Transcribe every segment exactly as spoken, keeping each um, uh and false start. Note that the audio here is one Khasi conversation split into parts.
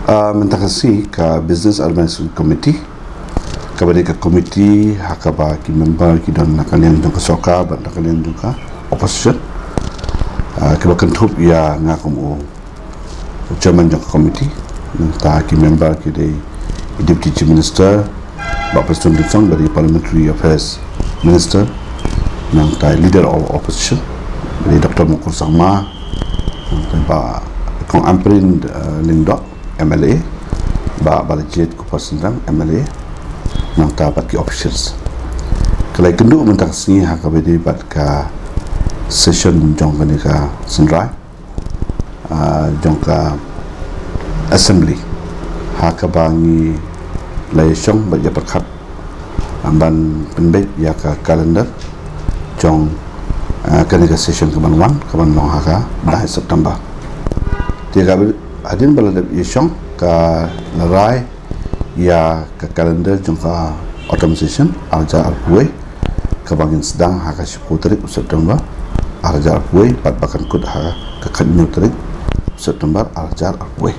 Ah, mynta ka sngi ka Business Organization Committee, kaba dei ka committee ha kaba ki member ki don na ka liang jong ka sorkar bad na ka liang jong ka opposition, ah, kiba kynthup ïa nga kum u chairman jong ka committee. Nangta ki member ki dei i Deputy Chief Minister, Bah Prestone Tynsong, ba dei Parliamentary Affairs Minister. Nangta i Leader of Opposition, ba dei Doctor Mukul Sangma. Nangta Bah Kong Ampareen, eh, Lyngdoh, M L A, Bah Balajied Kupar Synrang, M L A, nangta bad ki officials. Ka la ïakynduh mynta ka sngi ha kaba ïadei bad ka session jong kane ka synrai, ah, jong ka assembly, ha kaba ngi la ïashong bad ïapyrkhat, ah, ban pynbeit ïa ka calendar jong, ah, kane ka session kaban wan, kaban long ha ka lai September. Te ka hadien ba la dep ïashong, ka la rai ïa ka calendar jong ka autumn session ar hajar arphew wei, kaba ngin sdang ha ka shiphew tarik u September ar hajar arphew wei, bad ba kan kut ha ka khathynñiew tarik u September ar hajar arphew wei.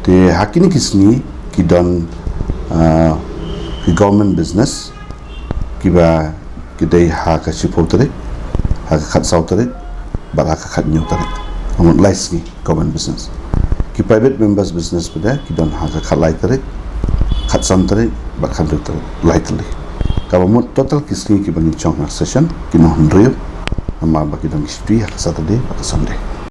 Te ha kine ki sngi ki don, ah, ki government business kiba ki dei ha ka shiphew tarik, ha ka khatsaw tarik, bad ha ka khathynñiew tarik. Ka mut lai sngi government business. Ki private members business pat de ki don ha ka khatlai tarik, khatsan tarik, bad khathynriew tarik, lai tylli. Kaba mut total ki sngi kiba ngin shong ha session ki long hynriew, namar ba ki don ki shuti ha ka Saturday bad ka Sunday.